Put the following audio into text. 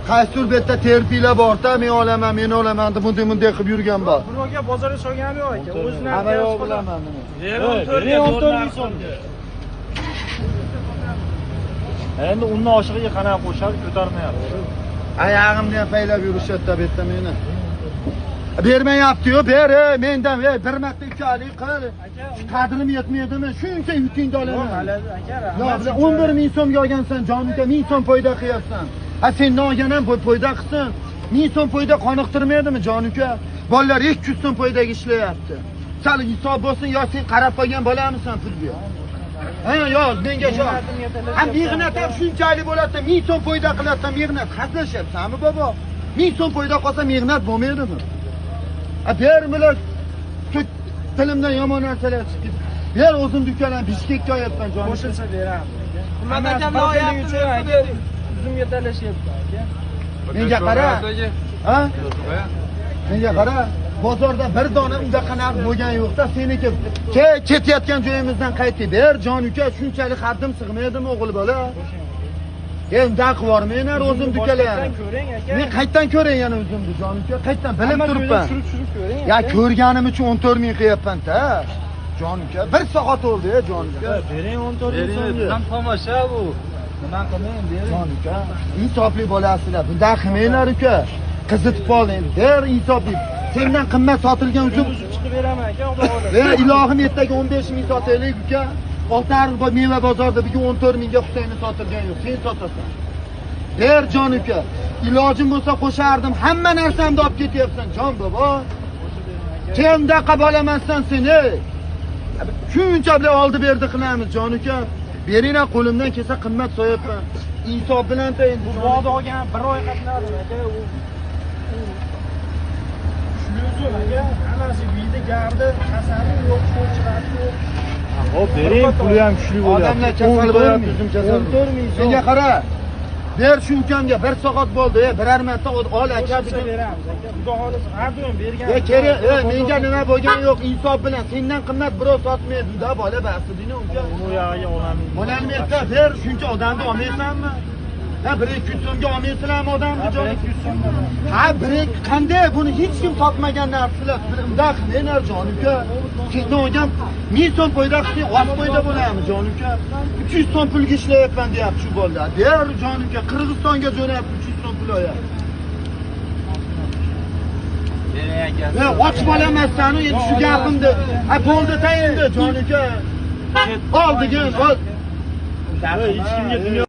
Qaysidir bu yerda terpiylar bor-da, men olaman, men olaman deb bunday-bunday qilib yurgan bor. Birovga bozorga solgani yo'q aka. O'zini Hamma yo'q bilaman buni. Bering 14 ming so'mga. Endi undan oshig'iga qanaqa qo'shadi, ko'tarmayapti. Oyog'imni ham paylab yurishadi bu yerda meni. Bermayapti-yu, ber, ey, mendan ey, bir marta ikki oylik qil. Qadrim yetmaydimi? Shuncha yukingni olaman. Aka, 11 ming so'mga olgansan, jon uka, 1000 so'm foyda qilyapsan. Ha, sendan olgan ham foyda qilsin. 1000 so'm foyda qoniqtirmaydimi, jon uka? Bolalar 200 so'm foydaga ishlayapti. Sal insof bo'lsin, yo sen qarab qolgan bolamisan pulga? Ha, yo, menga shu. Ha, mehnat ham shunchalik bo'ladi, 1000 so'm foyda qilasan, mehnat hazillashyapsanmi, bobo? 1000 so'm foyda qolsa mehnat bo'lmaydimi? Ha, ber bular tilimdan yomon narsalar chiqib ketdi. Ber o'zim do'kondan Bishkekka olyapman, jonim. Qo'shilsa beramiz aka. Qimmat akamni oyapti, aka. Uzumga talashyapti aka. Menga qara. Ha? Menga qara. Bozorda bir dona undaqa narx bo'lgan yo'qda, seniki ketayotgan joyimizdan qaytib ber, jon uka, shunchalik haddim sig'maydimi o'g'il bola? Undan qilib yubormanglar o'zim do'konlarni. Ko'ring aka. Men qayerdan ko'ray yana o'zimni, jon uka? Qayerdan bilib turibman. Tushirib ko'ring. Ya ko'rganim uchun 14 ming qilyapman-da. Jon uka, 1 soat bo'ldi, jon uka. Bering 14 ming so'mga. Tam tomosha bu. Nima qilmayman, bering. Jon uka, insofli bo'lasizlar. Bundan qilmanglar uka. Qizitib qoling. Ber insofli. Sendan qimmat sotilgan uzum chiqib beraman aka, xudo xohlasa. Ey ilohim, ertaga 15 ming sotaylik uka. Oltiariq meva bozorida bugun 14 mingga Husayni sotilgan yo'q, sen sotasan. Ber jon uka. Ilojim bo'lsa qo'shardim, hamma narsamni olib ketyapsan, jon bobo. Kimdaqa bolamassan sen, ey. Shuncha bilan oldi berdi qilamiz, jon uka. Beringlar, qo'limdan kelsa qimmat so'yapman. Insof bilan ta endi. Bu bog'da olgan bir oy qatnadim aka, u uzum aka, hammasi biydi, gardi, kasali yo'q, qo'chqari yo'q. Hop, bering, puli ham kuchli bo'lyapti. Odamlar kasal bo'lyapti, uzum kasal. 14 ming so'm. Menga qara. Ber shu ukamga 1 soat bo'ldi, biror marta ol aka degan beramiz aka. Xudo xolasa har doim bergan. Kerak, menga nima bo'lgani yo'q, insof bilan. Sendan qimmat birov sotmaydi-da, bola basi dini uka. U yog'iga olamiz. Bolani erta ber, shuncha odamni olmaysanmi? Ha, 1-200 so'mga olmaysizlarmi odamni jon? 1-200 so'mga. Ha, 1 qanday buni hech kim topmagan narsalar. Bunday qilmanglar jon uka. Sendan olgan 1000 so'm foyda qilsang, oz foyda bo'ladimi jon uka? 300 so'm pulga ishlayapman deyapti shu bolalar. Ber jon uka, Qirg'izistonga jo'nayapti 300 so'm pul olyapti. Bering aka. Och bolamassan endi shu gapimni. Ha, bo'ldi ta endi jon uka. Ol degan, ol. Hech kimga dunyo